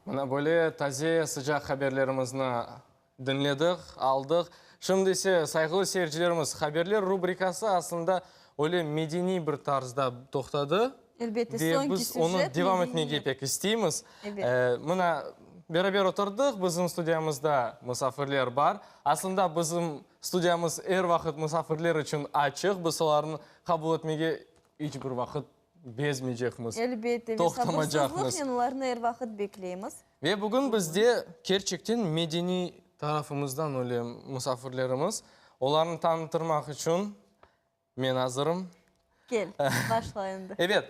Mına böyle taze, sıcaq haberlerimizni diñledik, aldıq. Şimdi ise, sayğılı seyircilerimiz, haberler rubrikası aslında öyle medeniy bir tarzda toqtadı. Elbette, Ve soñki biz onı süjet devam etmege medeniyet. pek isteymiz. Ebet. Mına, beraber oturdıq, bizim studiyamızda musafirler bar. Aslında bizim studiyamız er vaqıt musafirler içün açıq, biz olarnı qabul etmege iç bir vaqıt bezmeycekmiz, Elbette, ve toqtamacaqmız. sabırsızlıqnen olarnı er vaqıt bekleymiz. Ve bugün bizde kerçekten medeniy tarafımızdan öyle musafirlerimiz. Olarnı tanıtırmaq içün men azırım. Kel, başla endi. Ebet,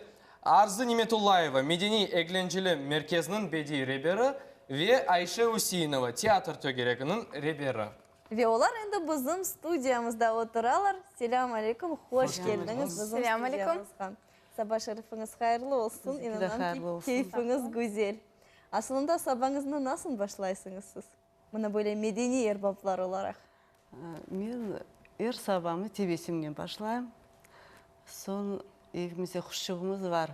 Arzı Nimetullayeva, medeniy-eglenceli merkezniñ bediy reberi ve Ayşe Üseinova, teatr tögereginiñ reberi. Ve olar endi bizim studiyamızda oturalar. Selâm aleyküm, hoş keldiñiz bizim Selâm aleyküm. studiyamızğa. Saba şerifiñiz hayırlı olsun, Sizinki de inanam ki, hayırlı olsun. keyfiñiz güzel. Asılında sabañıznı nasıl başlaysıñız siz, mına böyle medeniy erbaplar olaraq? Men er sabamı tebessümnen başlayım. Soñ evimizde quşçuğımız bar,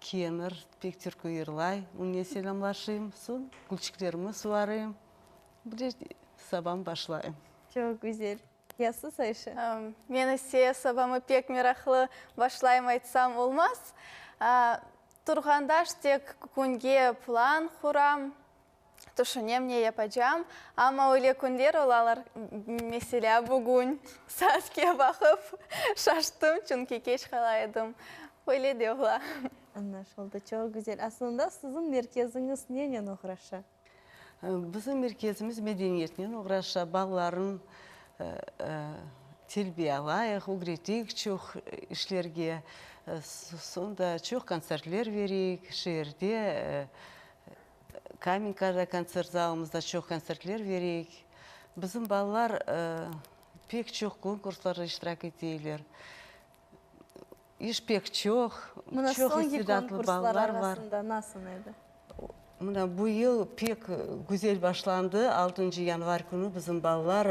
Kenir, pek türkü yırlay, onen selâmlaşayım. Soñ gülçiklerimi suvarayım. Bir sabam başlayım. Çoq güzel. Ya siz, Ayşe? Men ise sabamı pek meraqlı başlayım aytsam olmaz. Turğanda tek künge plan quram, tüşünem ne yapacam. Amma öyle künler olalar, meselâ, bugün saatke baqıp şaştım, çünki keç qala edim. Öyle de ola. Añlaşıldı. Çoq güzel. Aslında siziñ merkeziñiz nenen oğraşa? Bizim merkezimiz medeniyetnen oğraşa, balaların terbiyalayıq, ögreteyik çoq işlerge, soñ da çoq kontsertler bereyik, şeerde, Kamenkada kontsert zalımızda çoq kontsertler bereyik. Bizim balalar pek çoq konkurslarda iştirak eteyler. İş pek çoq, Mına çoq soñki istidatlı konkurslar balalar bar. arasında nasıl edi? Mına bu yıl pek güzel başlandı. Altıncı yanvar künü bizim balalar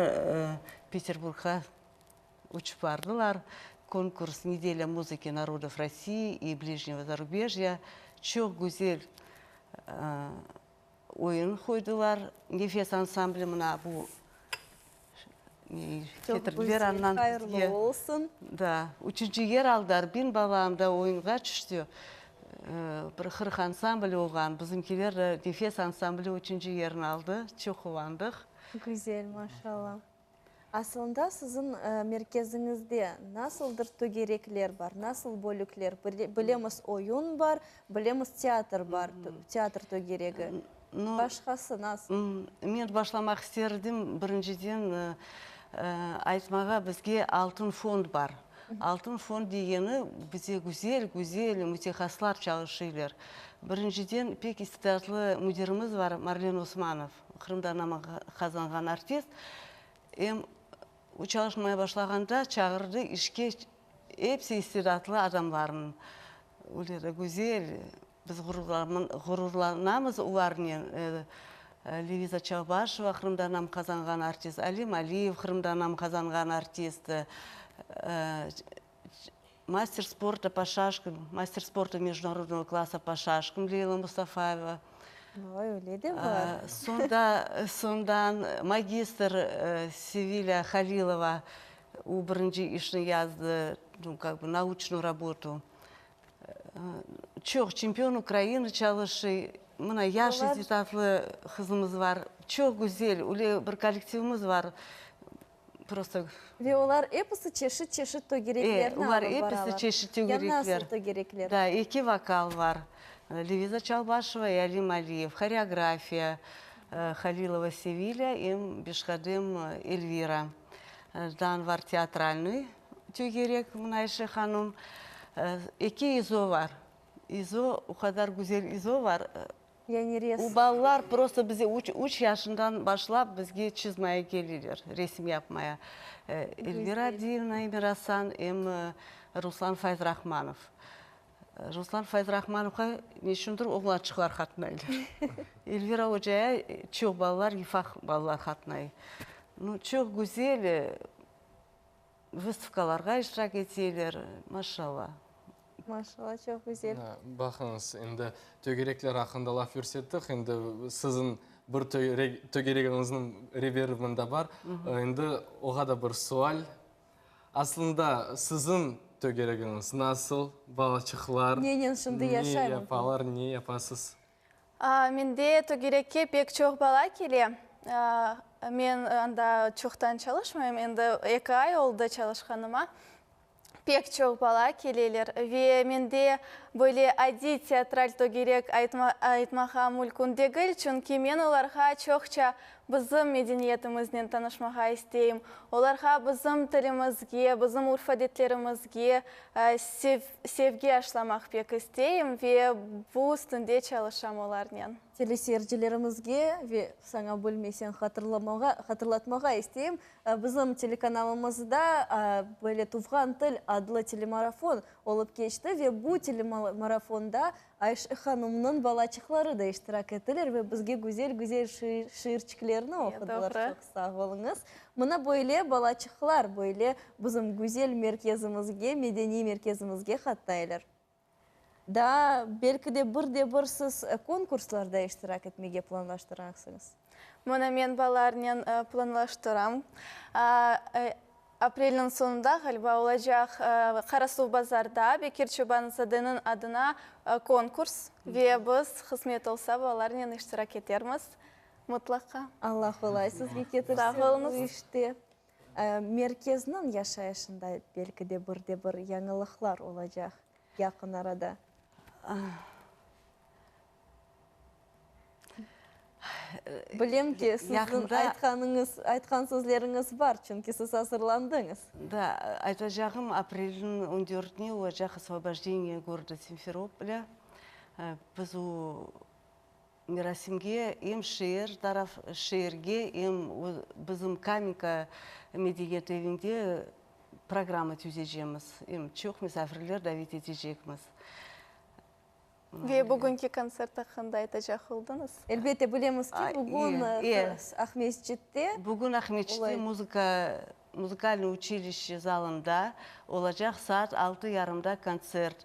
Peterburgğa uçıp bardılar. Konkurs Nedelya muzıki narodov Rossii i blijnego zarubejya. Çoq güzel Oyun qoydılar. Nefes ansambli mına bu ketirdiler andan bizge. Hayırlı olsun. Da, üçünci yer aldılar. Bin bala anda oyunğa tüşti. Bir 40 ansambl olğan. Bizimkiler de Nefes ansambli üçünci yerni aldı. Çoq quvandıq. Güzel, maşallah. Aslında siziñ merkeziñizde nasıldır tögerekler bar, nasıl bölükler? Bilemiz, oyun bar, bilemiz, teatr bar, teatr tögeregi. Başqası nasıl? Men başlamaq isterdim, birinciden, aytmağa, bizge altın fond bar. Altın fond degeni, bize güzel, güzel mütehassıslar çalışıylar. Birinciden, pek istidatlı müdirimiz bar, Marlen Osmanov. Qırımda nam qazanğan artist. Em o çalışmaya başlağanda çağırdı işke episi istidatlı adamlarnı. Öyle de güzel, biz ğururlanamız olarnen. Leviza Çalbaşeva, Qırımda nam qazanğan artist, Alim Aliyev, Qırımda nam qazanğan artist, Master sporta po şaşkam, master sporta mejdunarodnogo klassa po şaşkam Leyla Mustafayeva. Vay, öyle de bar. Sonda, sondan magistr Sevilâ Halilova, o birinci işni yazdı, nu, kak bı, nauçnu rabotu. Çoq çempion Ukraina çalışıy. Mına yaş istidatlı qızımız bar. Çoq güzel, öyle bir kollektivimiz bar. Prosto. Ve olar episi çeşit-çeşit tögereklerni olar alıp episi baralar. çeşit tögerekler. Ya nasıl tögerekler? Da, eki vokal bar, Leviza Çalbaşeva ve Alim Aliyev, horeografiya, Halilova Sevilâ em Beşqadem Elvira. Dan var teatralnıy tögerek, mına Ayşe hanım. Eki izo bar. İzo, o qadar güzel izo bar. Yani resim. O balalar prosto bize üç, üç yaşından başlap bizge çizmaya keliler, resim yapmaya. Elvira Abdiyevna Emirasan, em Ruslan Fayzrahmanov. Ruslan Fayzrahmanovğa neçündir oğlançıqlar qatnaylar. Elvira ocaya çoq balalar, yufaq balalar qatnay. Nu, çoq güzel, vıstavkalarğa iştirak eteler, maşallah. Maşallah, çoq güzel. Baqıñız, endi tögerekler aqqında laf yürsettik, endi siziñ bir tögeregiñizniñ reberi mında bar. Endi oğa da bir sual. Aslında siziñ tögeregiñiz nasıl, balaçıqlar Nenen şimdi ne yaşay? yapalar, ne yapasız? Mende tögerekke pek çoq bala kele. Men anda çoqtan çalışmayım, endi eki ay oldı çalışqanıma. Pek çoq bala keleler ve mende böyle adiy teatral tögerek aytmağa mülkün degil, çünki men olarğa çoqça bizim medeniyetimiznen tanışmağa isteyim, olarğa bizim tilimizge, bizim urf-adetlerimizge sevgi aşlamaq pek isteyim ve bu üstünde çalışam olarnen. Teleseyircilerimizge ve saña bilmesen hatırlamağa, hatırlatmağa isteyim, bizim telekanalımızda böyle Tuvğan til adlı telemarafon olıp keçti ve bu telemarafonda Ayşe hanımnıñ balaçıqları da iştirak ettiler ve bizge güzel-güzel şiirçiklerni oqudılar. Çoq sağ oluñız. Mına böyle balaçıqlar böyle bizim güzel merkezimizge, medeniy merkezimizge hattaylar. Daa belki de bir de bir siz konkurslarda iştirak etmege planlaştırarsıñız? Mına men balalarnen planlaştıram. Aprelniñ soñunda ğaliba olacaq Qarasuvbazarda Bekir Çoban-zadeniñ adına konkurs ve biz, qısmet olsa, balalarnen iştirak etermiz mıtlaqa. Allah qolay sizge ketirsin bu işte. Merkezniñ yaşayışında belki de bir de bir yañılıqlar olacaq yaqın arada. Bilem ki, siziñ aytqanıñız, aytqan sözleriñiz bar, çünki siz azırlandıñız. Da, aytacağım, aprelniñ on dörtüne olacaq Osvobojdeniye goroda Simferopolâ. Biz o merasimge em şeer taraf, şeerge, em bizim Kamenka medeniyet evinde programma tüzecemiz, em çoq misafirler davet etecekmiz. Ve bugünki kontsert aqqında aytacaq oldıñız? Elbette, bilemiz ki, bugün Aqmescitte. Bugün Aqmescitte muzıka, muzıkalnıy uçilişçe zalında olacaq saat altı yarımda kontsert.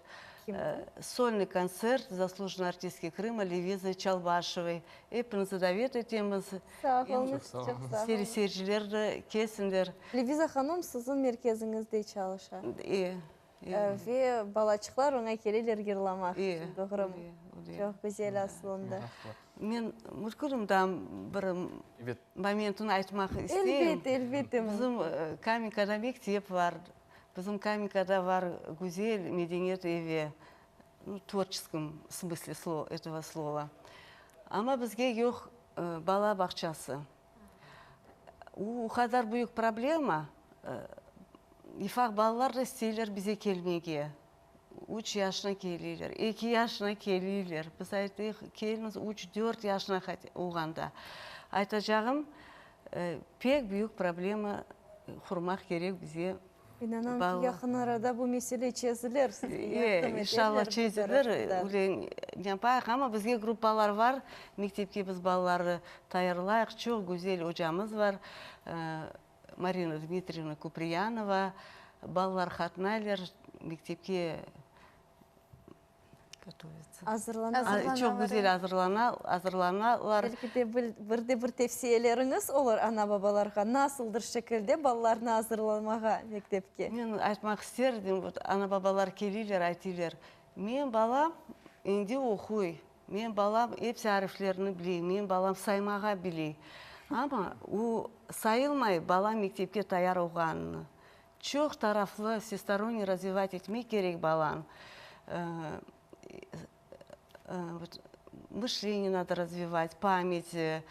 Solnıy kontsert zaslujennıy artistki Krıma Leviza Çalbaşevay. Epiñizni davet etemiz. Sağ oluñız, çoq sağ oluñız. Seyirciler de kelsinler. Leviza hanım siziñ merkeziñizde çalışa. E. Ve balaçıqlar oña keleler yırlamaq içün, doğrumı? Çoq güzel aslında. Men mülkürümdan bir momentini aytmaq isteyim. Elbette, elbette. Bizim Kamenkada mektep var, bizim Kamenkada var güzel medeniyet evi, nu, tvorçeskom smıslе этого slova. Amma bizge yoq bala bağçası. O qadar büyük problema, ufaq balalar da isteyler bize kelmege. Üç yaşına keleyler, eki yaşına keleyler. Biz aytayıq, keliñiz üç, dört yaşına olğanda. Aytacağım, pek büyük problema qurmaq kerek bize. İnanam ki, yaqın arada bu mesele çezilir, sizge yardım ederler. İnşallah çezilir, öyle yapayıq, amma bizge gruppalar var, mektepke biz balalarnı tayarlayıq, çoq güzel ocamız var, Marina Dmitriyevna Kupriyanova, balalar qatnaylar mektepke. Azırlanalar. Çoq güzel azırlanalar. Belki de bir de bir tevsiyeleriñiz olur ana-babalarğa, nasıldır şekilde balalarnı azırlamağa mektepke? Men aytmaq ister edim, vot ana-babalar keliyler, aytıylar, menim balam endi oquy, menim balam episi ariflerni biley, menim balam saymağa biley. Amma o sayılmay bala mektepke tayar olğanını. Çoq taraflı, vsestoronniy razvivat etmek kerek balanı. Vot mışleniye nado razvivat, pamyat,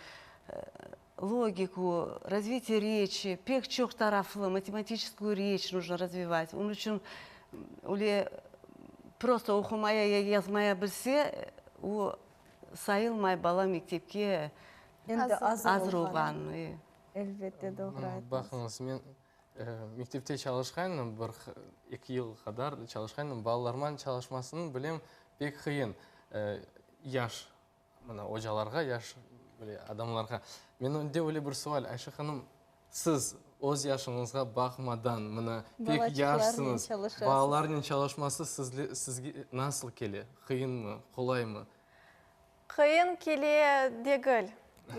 logiku, razvitiye reçi, pek çoq taraflı, matematiçeskuyu reç nujno razvivat. Onıñ içün öyle prosto oqumaya ya yazmaya bilse, o sayılmay bala mektepke azır olğanı. Elbette, doğru aytasız. Baqıñız, men Mektepte çalışqanım, bir eki yıl qadar çalışqanım, balalarman çalışmasını bilem, pek qıyın. Yaş, mına, ocalarğa, yaş böyle adamlarğa. Mende öyle bir sual, Ayşe hanım. Siz öz yaşıñızğa baqmadan, mına, pek yaşsıñız, balalarnen çalışması sizge nasıl kele, qıyınmı, qolaymı? Qıyın kele degil,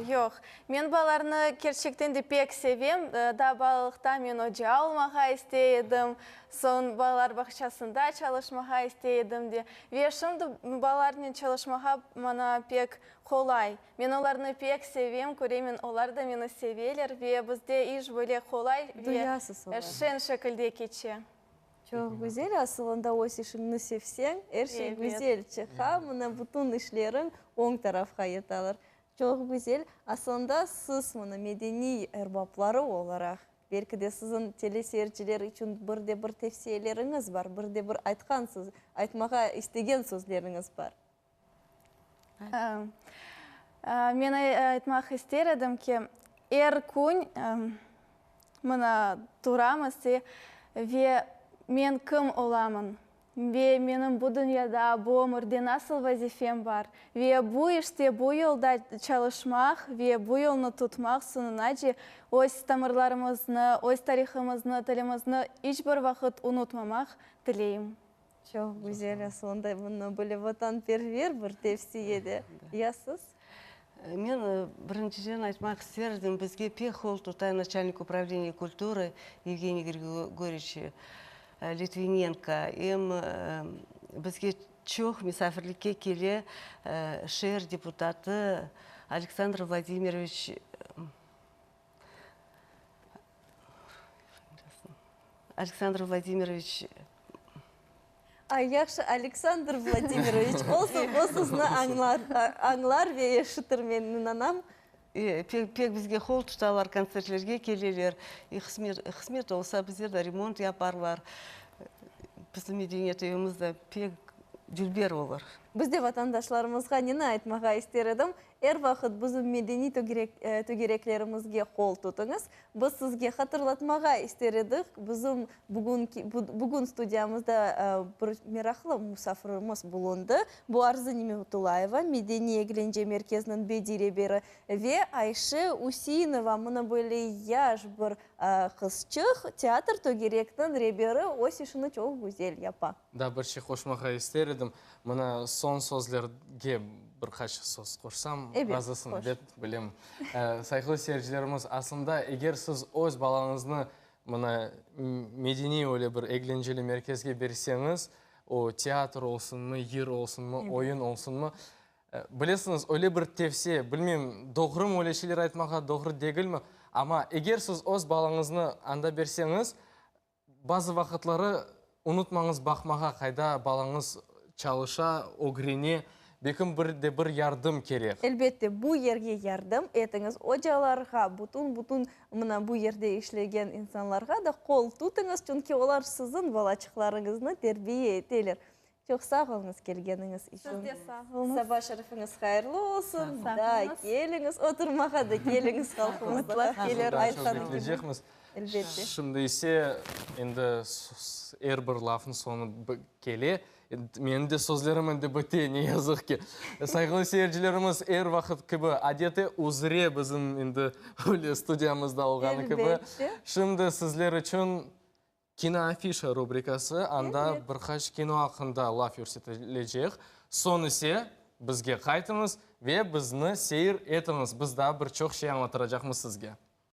yoq. Men balalarnı kerçekten de pek sevem. Daa balalıqta men oca olmağa istey edim, soñ balalar bağçasında çalışmağa istey edim de. Ve şimdi balalarnen çalışmağa maña pek qolay. Men olarnı pek sevem, köremen, olar da meni seveler ve bizde iş böyle qolay ve şeñ şekilde keçe. Çoq güzel, asılında öz işiñni sevseñ, er şey güzel çıqa, mına bütün işleriñ oñ tarafqa yatalar. Çoq güzel, asılında siz mına medeniy erbapları olaraq, belki de siziñ teleseyirciler içün bir de bir tevsiyeleriñiz bar, bir de bir aytqan söz, aytmağa istegen sözleriñiz bar. Men aytmaq ister edim ki, er kün mına turamız ve men kim olamın ve menim bu dünyada, bu ömürde nasıl vazifem bar ve bu işte, bu yolda çalışmaq ve bu yolnı tutmaq soñunace öz tamırlarımıznı, öz tarihımıznı, tilimizni iç bir vaqıt unutmamaq tileyim. Çoq güzel asılında bunı böyle vatanperver bir tevsiye de. Ya siz? Men birinciden aytmaq isterdim, bizge pek qol tuta naçalnik upravleniya kulturı Yevgeniy Grigoryeviç Litvinenko. Em bizge çoq misafirlikke kele şeer deputatı Aleksandr Vladimiroviç Aleksandr Vladimiroviç. Ay, yahşı, Aleksandr Vladimiroviç olsun, o sizni añlar, añlar ve eşitir, men inanam. E, pek, pek bizge qol tutalar, kontsertlerge keleler. E, qısmet, qısmet olsa, bizler de remont yaparlar. Bizim medeniyet evimiz de pek dülber olur. Biz de vatandaşlarımızğa neni aytmağa ister edim, Er vaqıt bizim medeniy tögereklerimizge qol tutıñız. Biz sizge hatırlatmağa ister edik, bizim bugünki bugün studiyamızda bir meraqlı musafirimiz bulundı. Bu Arzı Nimetulayeva, Medeniy-eglence merkeziniñ bediy reberi ve Ayşe Üseinova, mına böyle yaş bir qızçıq, teatr tögerekniñ reberi, öz işini çoq güzel yapa. Daa bir şey qoşmağa ister edim. Mına soñ sözlerge bir qaç söz qoşsam, razısıñ dep bilem. Sayğılı seyircilerimiz, aslında eger siz öz balañıznı mına medeniy öyle bir eglenceli merkezge berseñiz, o teatr olsunmı, yır olsunmı, oyun olsunmı, bilesiñiz, öyle bir tevsiye, bilmeyim, doğrumı öyle şeyler aytmağa, doğru degilmi, amma eger siz öz balañıznı anda berseñiz, Bazı vaqıtları unutmañız baqmağa, qayda balañız çalışa, ögrene, belkim bir de bir yardım kerek. Elbette, bu yerge yardım etiñiz, ocalarğa, bütün-bütün mına bu yerde işlegen insanlarğa da qol tutıñız, çünki olar siziñ balaçıqlarıñıznı terbiye eteler. Çoq sağ oluñız kelgeniñiz içün. Siz de sağ oluñız. Saba şerifiñiz hayırlı olsun. Daa keliñiz, oturmağa da keliñiz halqımızda. Mıtlaq kelir. Daa çoq bekleycekmiz. Elbette. Şimdi ise endi er bir lafnıñ soñu kele. Menim de sözlerim endi bite, ne yazıq ki. Sayğılı seyircilerimiz, er vaqıt kibi, adeti üzre bizim endi öyle studiyamızda olğanı kibi. Elbette. Şimdi sizler içün Kinoafişa rubrikası, anda bir qaç kino aqqında laf yürsetilecek. Soñ ise bizge qaytıñız ve bizni seyir etiñiz, biz daa bir çoq şey añlatıracaqmız sizge.